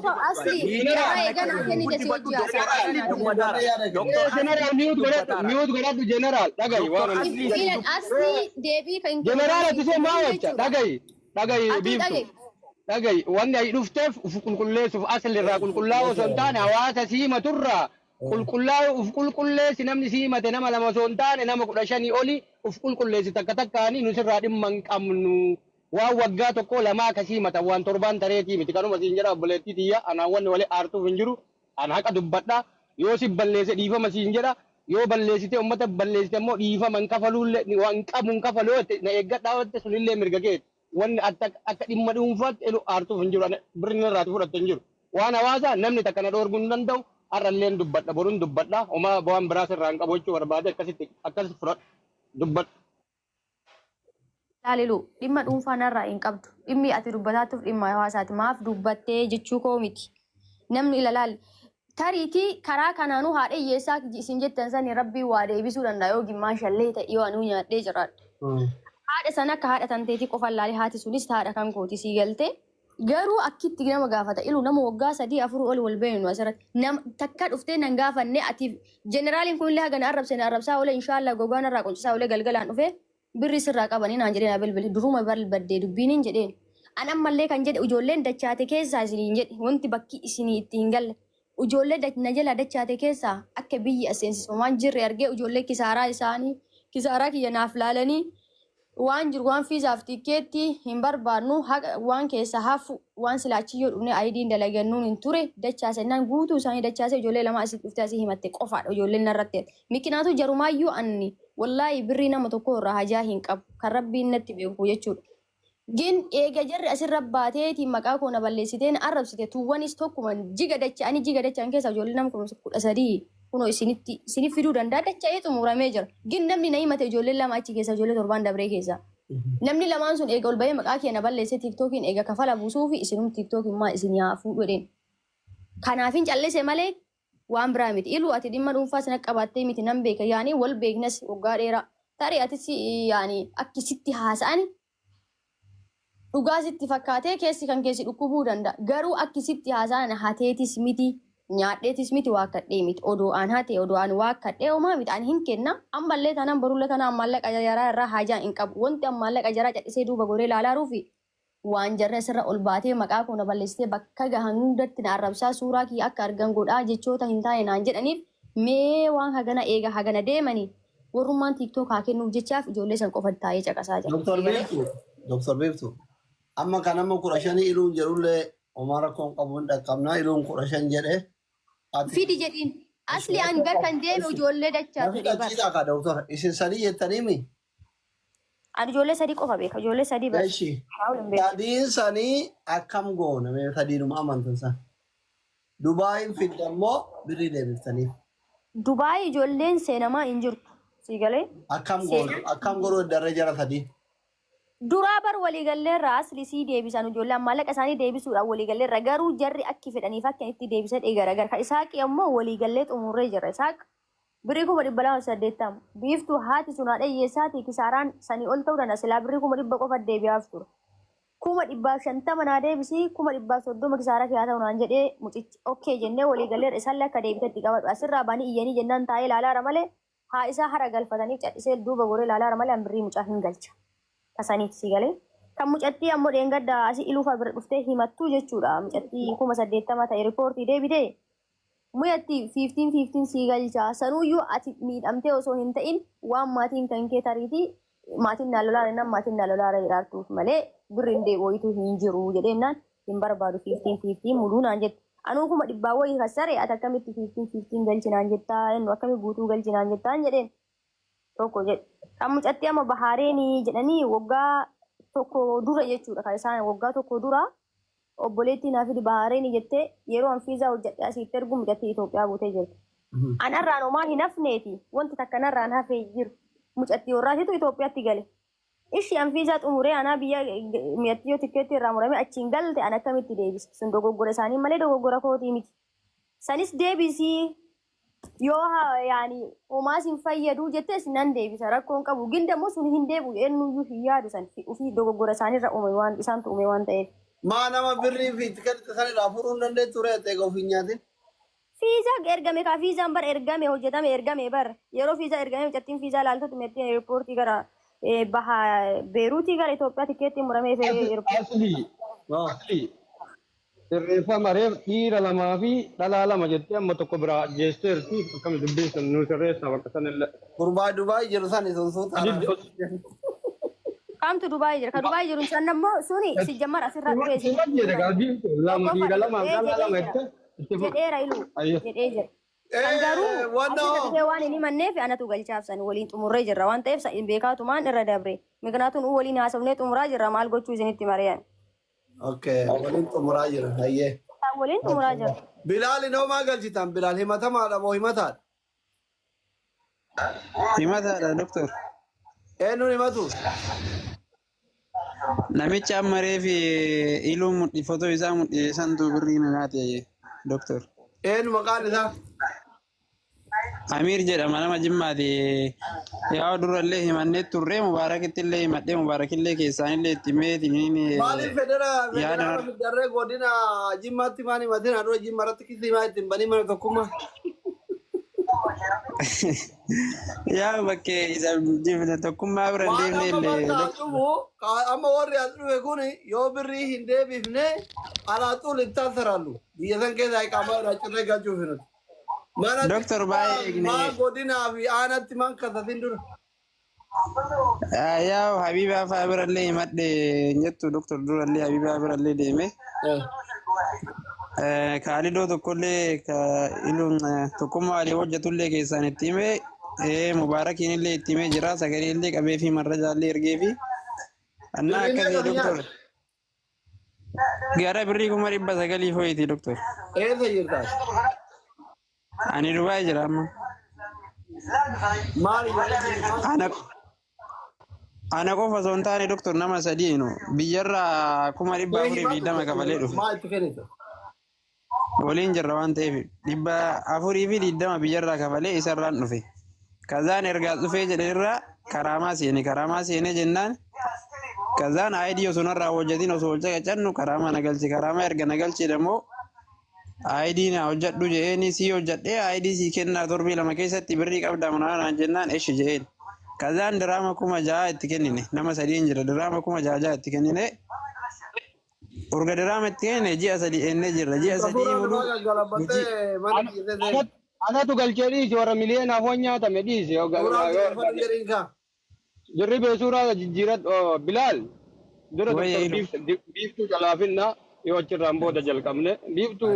Tokko asli Miidiyaa carraa eegan kana kennite si guddifadhu hojii Dr. haasaa Asli kanaa dubbataara. Dr. Jeneraal Asli mute godhadhu, dubbataara. mute godhadhu jeneraal, dhagahi Dr. waan ani. Asli si Ilan asli deebii kan Jeneraal kennan ati siif seen maa hin wacca, jechuudha. dhagahi, dhagahi Atuu biiftu. dhagahi. Dhagahi, wanni ayi dhufteef uf qulqulleessuuf asli irraa qulqullaa'uu osoo hin taane hawaasa siimaturraa qulqullaa'uu uf qulqulleessi namni siimate nama lama osoo hin taane nama 15 oli uf qulqulleessi takka takkaanii nu sirraa dhimma hin qabnu. Waan waggaa tokko lamaa akka siimatan waan torbaan tareetii miti kanuma siin jedha obboleettii tiyya anaan wanni wali aartuuf hin jiru an haqa dubbadha yoo si balleesse dhiifama siin jedha yoo balleessite ummata balleessite immoo dhiifama hin kafaluullee waan qabu hin kafalu yoo jette na eeggadhaa yoo jette sunillee mirga keeti wanni akka akka dhimma dhuunfaatti elu aartuuf hin jiru birri narraati fudhatte hin jiru waan hawaasaa namni takka na dhoorguu hin danda'u har'alleen dubbadha borun dubbadha homaa waan biraa sirraa hin qabu jechuu barbaade akkasitti akkas fudhadhu dubbadhu. Laalilu dhimma dhuunfaa narraa hin qabdu. Dhimmi ati dubbataatuuf dhimma hawaasaati. Maaf dubbattee jechuu koo miti. Namni ilalaal tariitii karaa kanaanuu haadha hiyyeessaa isin jettan sani rabbiin waa deebisuu danda'a yoo gimmaashallee ta'e yoo anuu nyaadhee jiraadhe. Haadha sana akka haadha tanteetii qofan laalee haati sunis haadha kan kooti sii galtee. Garuu akkitti nama gaafata ilu nama waggaa 3 4 ol wal beeknu asirratti nama takka dhuftee nan gaafanne ati jeneraaliin kunillee haga na arrabse na arrabsaa oolee inshaallah gogaa narraa qoncisaa oolee galgalaan dhufee birri sirraa qabanii naan jedhee naa bilbile duruma balbaddee dubbiin hin jedheen. An ammallee kan jedhe ijoolleen dachaate keessaa isiniin jedhe wanti bakki isinii itti hin galle ijoollee na jalaa dachaate keessaa akka biyyi as seensifamaan jirre argee ijoollee kisaaraa isaanii kisaaraa kiyya naaf laalanii waan jiru waan fiizaaf tikkeetti hin barbaadnu haqa waan keessa hafu waan silaa achi yoo dhufne ayidiin dalagannuun hin ture dachaase naan guutuu isaanii dachaase ijoollee lama asii dhuftee asii himatte qofaadha ijoolleen narratti mikinaatu jarumaayyuu anni wallaahi birrii nama tokko irraa hajaa hin qabu kan rabbiin natti beeku jechuudha. Gin eega jarri asirra baateetiin maqaa koo na balleessitee na arrabsite tuuwwanis tokkuma jiga dacha'anii jiga dacha'an keessaa ijoollee nama 13 kunoo isinitti isinif fiduu danda'a dacha'ee xumuramee jira. Gin namni na himate ijoollee lama achi keessa ijoollee torbaan dabree keessa. Namni lamaan sun eega ol bahee maqaa kiyya na balleessee tiiktookiin eega kafala buusuufi isinum tiiktookiin maa isin haa fuudhu jedheen. Kanaafin callise malee waan biraa miti. Iluu ati dhimma dhuunfaa sana qabaattee miti nan beeka yaani wal beeknas waggaa dheeraa. Tarii atis yaani akki sitti haasa'ani dhugaa sitti fakkaatee keessi kan keessi dhukkubuu danda'a. Garuu akki sitti haasa'an hateetis miti nyaadheetis miti waakkadhee miti. Odoo an hate odoo an waakkadhee homaa miti an hin kenna. Ammallee taanaan borullee taanaan maallaqa jaraa irraa haajaa hin qabu. Wanti an maallaqa jaraa cadhisee duuba goree ilaalaaruufi waan jarri asirra ol baatee maqaa koo na balleessitee bakka gahan hundatti na arrabsaa suuraa kiyya akka argan godhaa jechoota hin taane naan jedhaniif mee waan hagana eega hagana deemanii warrummaan TikTok haa kennuuf jechaaf ijoollee san qofa taa'ee caqasaa jira. Dr. Sii galee? Biiftuu, Dr. Biiftuu, amma kan amma 15 iluun jedhullee homaa rakkoon qabu hin dhaqqabnaa iluun 15 jedhe ati Fidi jedhiin. Asli an gar kan deeme ijoollee dachaa na fide bar. fixachiisaa kaa doktor isin sadii jettaniimi Ani ijoollee sadii qofa beeka. Ijoollee sadii bar. Eshi. Haawul hin beeku. Sadiin sanii akkam goona mee sadiinuma amantan san. Dubaayin fidda immoo birrii deebiftaniif. Dubaay ijoolleen seenamaa hin jirtu. Sii galee? Akkam goona Seenaa akkam godhuu darree jara sadii. Duraa bar waliigalleerra asli sii deebisan ijoolleen maallaqa isaanii deebisuudhaan waliigalleerra garuu jarri akki fedhaniif akka itti deebisan gargar. Kan Isaaqi ammoo waliigallee xumurree jirra. Isaaq birrii 280,000. Biiftuu haati sun haadha hiyyeessaati kisaaraan sanii ol ta'uu danda'a. Silaa birrii 100,000 qofa deebi'aaf ture. 150,000 naa deebisi 130,000 kisaaraa kee haa ta'u naan jedhee mucichi okay jennee waliigalleerra isaallee akka deebitetti qabadhu. Asirraa banii iyyanii jennaan taa'ee ilaalaara malee haa isaa hara galfataniif cadhisee duuba goree ilaalaara malee an birrii mucaa hin galcha. Kasaniiti si galee. Kan mucattii ammoo dheengadda asii iluufaa bira dhuftee himattuu jechuudha. Mucattii 80,000 ta'e riippoortii deebitee Muyatti 15 15 sii galcha sanuuyyuu ati miidhamtee osoo hin ta'in waan maatiin kan kee tariitii maatiin naa lolaara jennaan maatiin naa lolaara jedhaartuuf malee birri hin deebi'u wayituu hin jiru jedheennaan hin barbaadu 15 15 muluu naan jette. Anuu 100,000 wayii kassare ati akkamitti 15 15 galchi naan jettaa ennu akkami guutuu galchi naan jettaan jedheen. Tokko jedhe. Kan mucattii amma Bahaareenii jedhanii waggaa tokko dura jechuudha. Kan isaan waggaa tokko dura obboleettii naa fidi Bahaareenii jettee yeroo an fiizaa hojjedhe asiitti ergu mucattii Itoophiyaa buutee jirti. An arraan homaa hin hafneeti wanti takka narraan hafee jiru. Mucattii warraatitu Itoophiyaatti gale. Ishi an fiizaa xumuree anaa biyya miyattii yoo tikkeettii irraa murame achiin galte an akkamitti deebisa? Sun dogoggora isaanii malee dogoggora kootii miti. Sanis deebisii yoo yaani homaa sin fayyaduu jettes nan deebisa rakkoo hin qabu. Gin dammoo sun hin deebi'u eenyuyyuu hin yaadu san ofii dogoggora isaaniirra uume waan isaantu uume waan ta'eef. Maa nama birrii fi tikeetii san irraa fuudhuu hin dandeettu ree eega ofii hin nyaatin. Fiizaa ergame kaa, fiizaan bar ergame, hojjetame, ergame bar. Yeroo fiizaa ergame mucattiin fiizaa laaltutti meettiin airportii gara baha Beeruutii gara Itoophiyaa tikeettiin muramee fi airportii. Asli, asli sirreeffama reef dhiira lamaa fi dhalaa lama jettee amma tokko biraa ajjeesteerti, akkami dubbiin sun? Nu sirreessaa bakka sanillee. Gurbaa Dubaay jiru san sun suuta. Kamtu Dubaay jira? Ka Dubaay jiru san ammoo suni si jammar asirraa dhufee Si jedhe gaa diimtu lama dhiira lama dhalaa lama jettee itti fufu. Jedheera ilu jedhee jira. Kan garuu Wannoo. asirra dhufee waan hin himanneef anatu galchaaf, san waliin xumurree jirra waan ta'eef san beekaatumaan irra dabre. Miknaatuun waliin haasofnee xumuraa jirra, maal gochuu isinitti mari'an. Okay, waliin xumuraa jira. Hayyee. Kan waliin xumuraa jira. Bilaal inoo maa galchitan? Bilaal himatamaadha moo himataadha? Himataadha, doktor. Eenyuun himatu? Namicha amma reefi iluu mudhi fotoo isaa mudhi santu birrii na nyaate, doktor. Eenyu maqaan isaa? Amiir jedhama, nama Jimmaati. Yaa durallee himannee turre, Mubaarakitti illee himadhee, Mubaarakillee keessaanillee itti himeetiin. Maaliif Yaada federaala fiddarree godina Jimmaatti maan himatin? Adura Jimma irratti kisii maa ittiin banii mana tokkummaa? Yaa bakkee isa jibna tokkummaa bira hin Waan deemne amma illee. bakka as dhufu amma warri as dhufe kun yoo birrii hin deebifne alaaxuul itti asarallu biyya san keessaa iqaamaa irraa cirree galchuuf nuti. Mana Doktor, baay'ee eegne. maa godinaa fi aanatti man kasasin dura. Yaa Habiibaa fa'aa birallee himadhe hin jettu, doktor, durallee Habiibaa birallee deeme. Kaalidoo tokkollee ka iluun tokkummaa walii hojjetullee keessaan itti hime, Mubaarakiin illee itti himee jira, sagalee illee qabee fi marrajaallee ergee fi annaa Birrii akkasii meeqa doktor. Gara birrii 900,000 foyiti, doktor. Eessa jirtaas? Ani Dubaay jira amma. Maali jedhanii? Ana qofa osoo hin taane, doktor, nama sadii nu biyyarraa 420,000 kafalee dhufe. Maa itti kennita? Waliin jirra waan ta'eef 420 biyyarraa kafalee isarraan dhufe. Kazaan ergaa dhufee jedhe irraa karaamaa seene, karaamaa seene jennaan kazaan ID osoo narraa hojjetin, osoo ol caqacannu karaamaa na galche. Karaamaa erga na galche immoo ID na hojjedhu je'eeni, sii hojjedhee ID sii kennaa, torbii 2 keessatti birrii qabdaa manaa jennaan eshi je'een. Kazaan diraama 6,000 itti kennine, nama sadiin jira, diraama 6,000 itti kennine. Urga diraama itti kennine ji'a 3 ennee jirra, ji'a 3 Hafuura muluu namaa gaggalabattee mana dhiisee seeni. Anatu galchee dhiisi, warra miliyeenaaf waan nyaatame dhiisi. Suuraa xiyyeeffadhu jedhiin kaa. Jirri bee suuraa jijjiiradhu Bilaal. Dura Wayya Doktor ilu. Biiftuu jalaafinna yoo achirraan booda jalqabne. Biiftuu,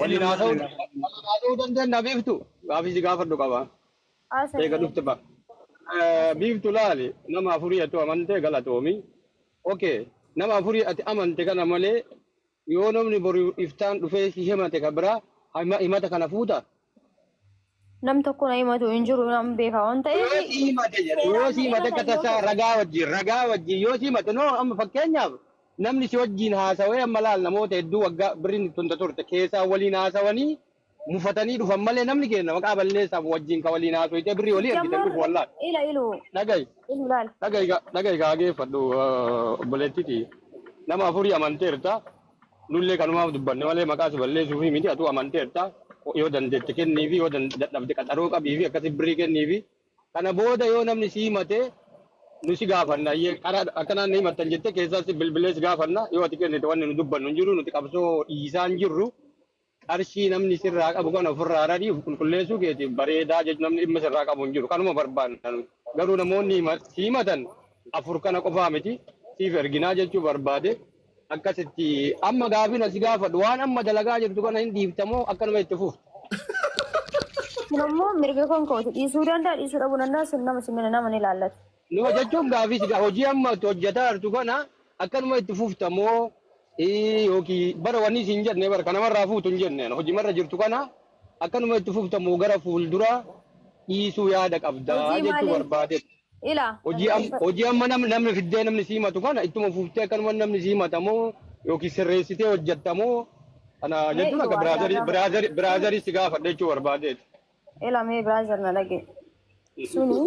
waliin haasa'uu dandeenya Biiftuu? Gaafii si gaafadhu qaba. Eega dhufte ba. Biiftuu, laali, nama afurii atu amante galatoomi. Okay, nama afurii ati amante kana malee yoo namni boru iftaan dhufee si himate ka biraa himata kana fuuta? Nam tokko na himatu hin jiru, nam beeka waan Yoo ta'eef. si himate jedhe, yoo si himate akka tasaa ragaa wajjin yoo si himate, no, amma fakkeenyaaf namni si wajjin haasawee, amma laal, namoota hedduu waggaa birriin tunda turte keessaa waliin haasawanii mufatanii dhufan malee namni keenya maqaa balleessaaf wajjin ka waliin haasawitee birrii walii ergitan dhufu wallaan. Ila ilu Dhagayi. ilu laal. Dhagayi, kaageeffadhu obboleettiti. Nama afurii amanteerta. Nullee kanumaaf dubbanne malee maqaa si balleessuufi miti. Atuu amanteerta. Yoo dandeette kenniifi, yoo dadhabde qaxaroo qabiifi akkasi birrii kenniifi. Kana booda yoo namni si himate nu si gaafanna. Karaa akkanaan ni himattan jettee keessaa si bilbilee si gaafanna. Yoo ati kennite wanni nu dubbannu hin jiru, nuti qabsoo dhiisaa hin jirru. Qarshii namni sirraa qabu kana ofirraa rarii of qulqulleessuu keetiif bareedaa jechuun namni dhimma sirraa qabu hin jiru. Kanuma barbaanna nuti. Garuu namoonni si himatan afur kana qofaa miti, siif erginaa jechuu barbaade. Akkasitti amma gaafina si gaafadhu, waan amma dalagaa jirtu kana hin dhiiftamoo akkanuma itti fuftu? Kun ammoo mirga kan kooti, dhiisuu danda'a, dhiisuu dhabuu danda'a, sun nama simina nama ni ilaallatu. Numa jechuun gaafii si hojii amma itti hojjetaa jirtu kana akkanuma itti fuftamoo yookiin bara wanni siin jenne bara kanamarraa fuutu hin jenne, hojimarra jirtu kana akkanuma itti fuftamoo gara fuulduraa dhiisuu yaada qabdaa Hojii jechuu maali? barbaade. Ila. Hojii amma namni fiddee namni si himatu kana ittuma fuftee akkanuma namni si himatamoo yookiin sirreessitee hojjettamoo kana jechuun akka brother si gaafadha jechuu barbaadeeti. Ila mee brother, na dhage. Suni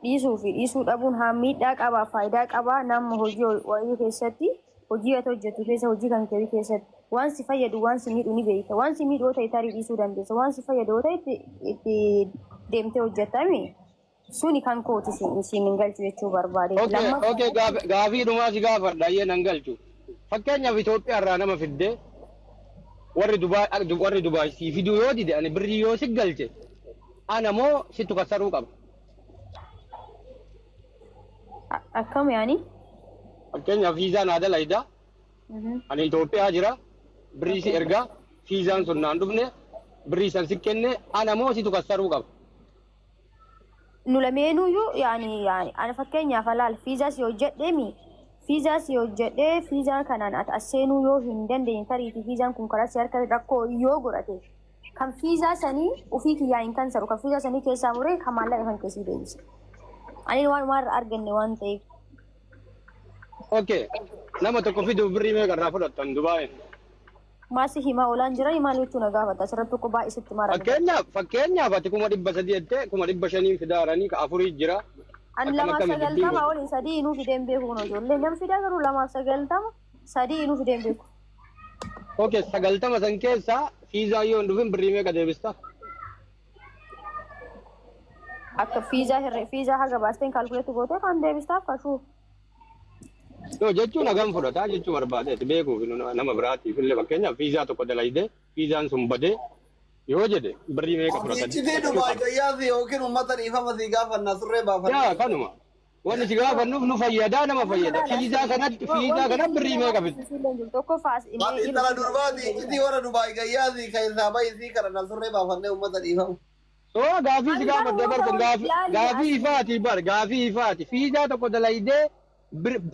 dhiisuu fi dhiisuu dhabuun haa miidhaa qabaa, faayidaa qabaa nama hojii wayii keessatti. Hojii ati hojjettu keessa, hojii kan kee keessatti waan si fayyadu, waan si miidhu ni beekta. Waan si miidhu yoo ta'e tarii dhiisuu dandeessa. Waan si fayyadu yoo ta'e itti deemtee hojjettami. Suni kan kooti siin hin galchu jechuu barbaade. Okay, okay, gaafii dhumaa si gaafadha, ayyee nan galchu. Fakkeenyaaf Itoophiyaa irraa nama fiddee warri Dubaay sii fiduu yoo dide, ani birrii yoo si galche, ana moo sittu kassaruu qaba? Akkam yaani? Fakkeenyaaf fiizaa naa dalayda, ani Itoophiyaa jira, birrii si ergaa, fiizaan sun naan dhufne, birrii san si kenne, ana moo situ kassaruu qaba? Nu lameenuyyuu yaani ana fakkeenyaaf alaal fiizaa si hojjedheemi, fiizaa si hojjedhee, fiizaa kanaan ati as seenuu yoo hin dandeenye, tariitii fiizaan kun karaa si harka rakkoo yoo godhate, kan fiizaa sanii ofii kiyyaa hin kansaru, kan fiizaa sanii keessaa muree kan maallaqa kan keessii deebisa. Ani waan waan arganne waan ta'eef. Okay, nama tokko fiduuf birrii meeqa irraa fudhattan Dubaay? Maasi himaa oolaan jiran maal jechuu na gaafata asirratti tokko baay'ee sitti mara. Fakkeenyaaf ati 300,000 jettee, 500,000 fidaaranii ka afurii jira. Ani Akkam lamaaf akkami dubbiin sagaltama kun? Waliin sadii inuu fideen beeku kun ijoollee nam fidaa, garuu 290 sadii inuu fideen beeku. Okay, 90 san keessaa fiizaa yoo hin dhufin birrii meeqa deebista? Akka fiizaa hirree fiizaa haga baasteen calculate gootee kan deebistaaf kashuu. Yoo jechuun hagam fudhataa jechuu barbaadeeti beekuuf nama biraatiif illee. Fakkeenyaaf fiizaa tokko dalaydee fiizaan sun badee yoo jedhe birrii meeqa fudhatan? Iccitii Dubaay gayyaasi yookiin uummata dhiifama sii gaafanna, surree baafanna. Yaa, kanuma. Wanni si gaafannuuf nu fayyadaa, nama fayyada. Fiizaa kanatti birrii meeqa fitta? Tokko faas. Ati intala durbaati, iccitii warra Dubaay gayyaasi kan isaa bayisii kadhanna, surree baafannee uummata dhiifama. Soo gaafii si gaafadhe bar, kun gaafii ifaati bar, gaafii ifaati. Fiizaa tokko dalaydee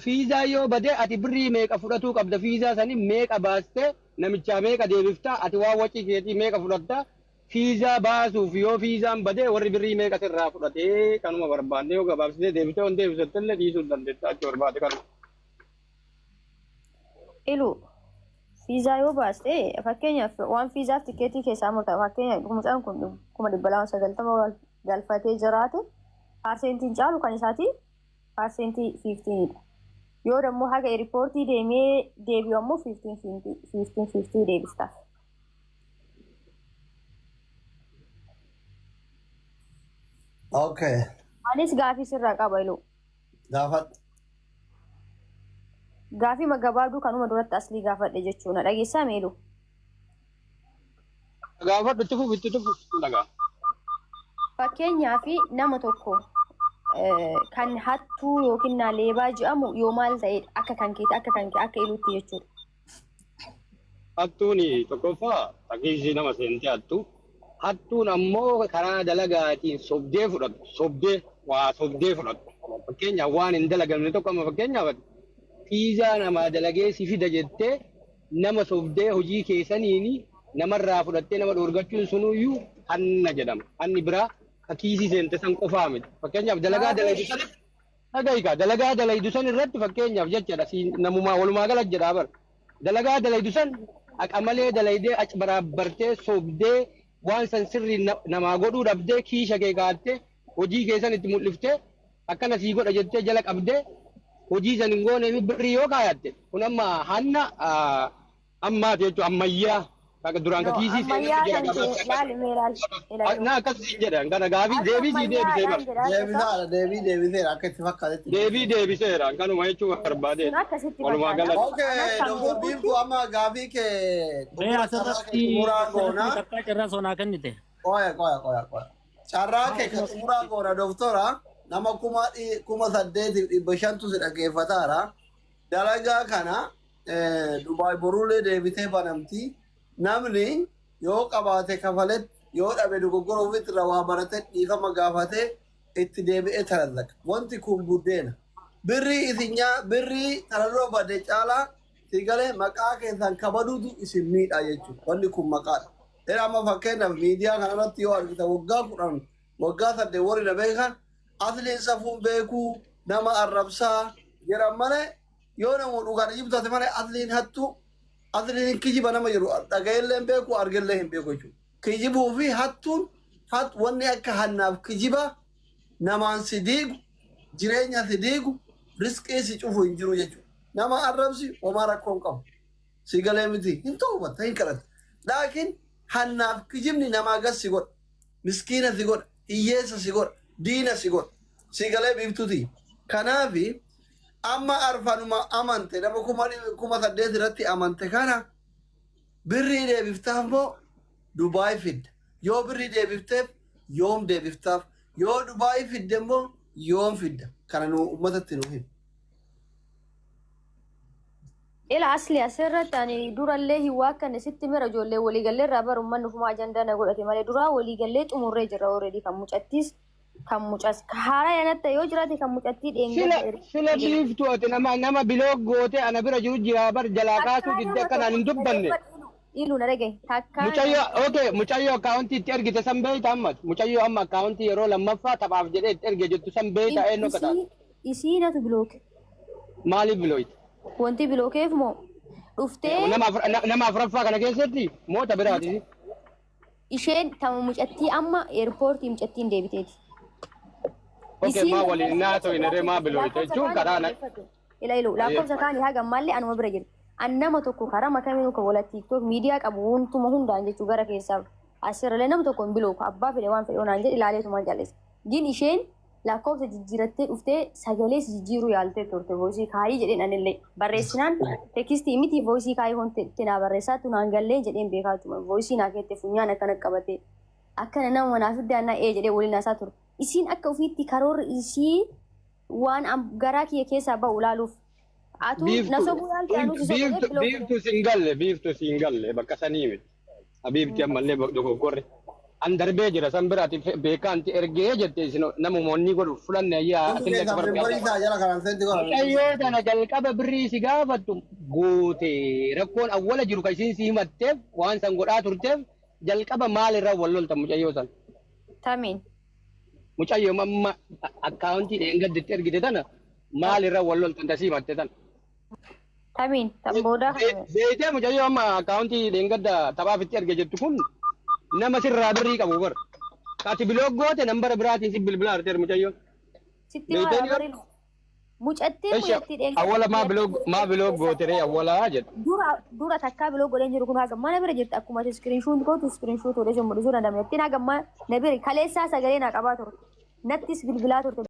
fiizaa yoo badee ati birrii meeqa fudhatuu qabda? Fiizaa sanii meeqa baastee namichaa meeqa deebiftaa? Ati waan wacii keetii meeqa fudhattaa? Fiizaa baasuuf yoo fiizaan badee warri birrii meeqa sirraa fudhatee? Kanuma barbaanne. Yoo gabaabsitee deebitee on deebisatte illee dhiisuu hin dandeetta achi barbaade kanuma. Ilu fiizaa yoo baaste, fakkeenyaaf waan fiizaaf tikeetii keessaa murta, fakkeenyaaf mucaan kun 290,000 galfatee jiraate, percentiin caalu kan isaati 15%dha. Yoo immoo haga airportii deemee deebi'u ammoo 15 15 deebistaaf. Okay. Anis gaafii sirraa qaba, ilu. Gaafadhu. Gaafii gabaabduu kanuma duratti aslii gaafadhe jechuudha. Dhageessaa meelu? Gaafadhu, itti fufi, itti fufi, dhagaa. Fakkeenyaaf nama tokko kan hattuu yookiin leebaa jedhamu yoo maal ta'edha, akka kan keeti, akka kan kee, akka iluutti jechuudha? Hattuun tokkoffaa takiisii nama seentee hattu. Hattuun ammoo karaa dalagaatiin sobdee fudhatu. Sobdee waa sobdee fudhatu. Fakkeenyaaf waan hin dalagamne tokko, amma fakkeenyaaf fiizaa namaa dalagee si fida jettee nama sobdee hojii keessaniin namarraa fudhattee nama dhoorgachuun sunuyyuu hanna jedhama. Hanni biraa ka kiisii seente san qofaa miti. Fakkeenyaaf dalagaa dalaydu san dhaga'ikaa, dalagaa dalaydu san irratti fakkeenyaaf jechaadha, namumaa walumaa gala jedhaa bara. Dalagaa dalaydu san haqa malee dalaydee achi baraabbartee sobdee waan san sirrii namaa godhuu dhabdee, kiisha kee kaattee hojii keessan itti mul'iftee akkana sii godha jettee jala qabdee hojii san hin goonee fi birrii yoo kaayatte, kun amma hanna ammaati jechuudha, ammayyaa. Akka duraan ka kiisii Ammayyaa seenatti kan jala kee laali, mee laali. qabaa. Na akkas siin jedhan kana gaafii deebii sii deebisee bara. Deebisaadha, deebii deebiseera akka itti fakkaatetti. Deebii deebiseera, kanuma jechuu barbaade. Sun akkasitti Walumaa fakkaata. galatti. Okay, Dr. Biiftuu, amma gaafii kee Mee asirratti xumuraa goona. Takkaa carraa sonaa kennite. Qoya, qoya, qoya, qoya. Carraa kee kan xumuraa goona, doktora. Nama 8,500tu si dhaggeeffataara. Dalagaa kana Dubaay boruulee deebitee banamti. Namni yoo qabaate kafaletti, yoo dhabe dogoggora ofiitti irraa waa barate, dhiifama gaafate, itti deebi'ee talallaqa. Wanti kun buddeena. Birrii isin nyaa birrii tararroo bade caalaa si galee maqaa keessan kabaduutu isin miidha jechuudha. Wanni kun maqaadha. Dheeraa amma fakkeenyaaf miidiyaa kanarratti yoo argita, waggaa 10, waggaa 8 warri na beekan asliin safuun beekuu nama arrabsaa jedhan malee, yoo nama dhugaan jibtate malee, asliin hattuu, asliin kijiba nama jedhu dhaga'ellee hin beeku, argellee hin beeku jechuudha. Kijibuu fi hattuun wanni akka hannaaf kijiba namaan si diigu, jireenya si diigu, riskii si cufu hin jiru jechuudha. Nama arrabsi, homaa rakkoo hin qabu. Si galee miti, hin toobatta, hin kadhatta. Laakiin hannaaf kijibni namaa gas si godha. Miskiina si godha, hiyyeessa si godha, diina si godha. Si galee, biiftuuti. Kanaafi amma arfanuma amante, nama 8,000 irratti amante kana birrii deebiftaaf moo Dubaay fidda? Yoo birrii deebifteef, yoom deebiftaaf? Yoo Dubaay fidde immoo yoom fidda? Kana nu uummatatti nu himi. Ila asli asirratti ani durallee hin waakkanne sitti mira. Ijoollee waliigallee irraa baru, uummanni ufuma ajandaa na godhate malee duraa waliigallee xumurree jirra already. Kan mucattiis kan mucas haaraa yanatta yoo jiraate kan mucattii Sila dheengadda. Sila biiftu, ati nama block goote ana bira jiru jira bar, jalaa kaasuu didde akkanaan hin dubbanne. Ilu na dhagaye takkaa. Mucayyoo, okay, mucayyoo akkaawuntii itti ergite san beeyta ammas? Mucayyoo amma akkaawuntii yeroo lammaffaa taphaaf jedhee itti erge jettu san beeyta, eenyu akka taate? Isii natu block. Maaliif bilooyte? Wanti bilookeef moo dhuftee Nama afuraffaa kana keessatti moota biraati. Isheen tama mucattii amma eerpoortii mucattiin deebiteeti. Okay, maa waliin naa ta'u hin maa bilooyte jechuun karaa na Ila ilu lakkoofsa kaanii haga ammallee anuma bira jiru. An nama tokko karaa makamiinuu kan wala TikTok miidiyaa qabu huntuma hundaan jechuu gara keessaa asirralee nama tokko hin bilooku. Abbaa fedhe waan fedhe onaan jedhe ilaaleetumaan calleessa. Gin isheen lakkoofsa jijjiirattee dhuftee sagalee jijjiiruu yaaltee turte. Voice kaayii jedheen anillee barreessinaan text miti, voice kaayii honte naa barreessaatu naan gallee jedheen beekaa tuma voice naa keette funyaan akkana qabatee akkana nama naaf iddaannaa ee jedhee waliin haasaa ture. Isiin akka ofiitti karoorri isii waan garaa kiyya keessaa ba'u ilaaluuf. Atuu na sobuu yaalte, anuu si sobee Biiftu, biiftu siin galle, biiftu siin galle, bakka sanii miti. Habiibti, ammallee dogoggorre. An darbee jira san biraati beekaanti ergee jette isin namumoonni godhu fudhanne ayyaa atillee akka Member barbaadu. Isaa jala kanaan seenti godha. Mucayyoo tana jalqaba birrii si gaafattu goote, rakkoon awwala jiru kan isiin si himatteef waan san godhaa turteef jalqaba maalirraa wal loltan mucayyoo san? Tamiin. Mucayyoo amma akkaawuntii dheengadditti ergite tana maalirraa wal loltan tasii himatte tana? Tamiin tan boodaa kana. Beeytee, mucayyoo amma akkaawuntii dheengadda taphaaf itti erge jettu kun nama sirraa birrii qabu bar. Ati block goote nambara biraatiin si bilbilaa arteer mucayyoon. Sitti Beeytee maal ni barilu. Mucattiin Eesha mucattii dheengadda. Awwala maa block goote ree awwalaa jedhu. Dura takkaa block godheen jiru kun haga mana bira jirti. Akkuma ati screenshot gootu screenshot godhee sun mul'isuu danda'amne. Ittiin haga na bira kaleessaa sagalee naa qabaa turte. Nattis bilbilaa turte.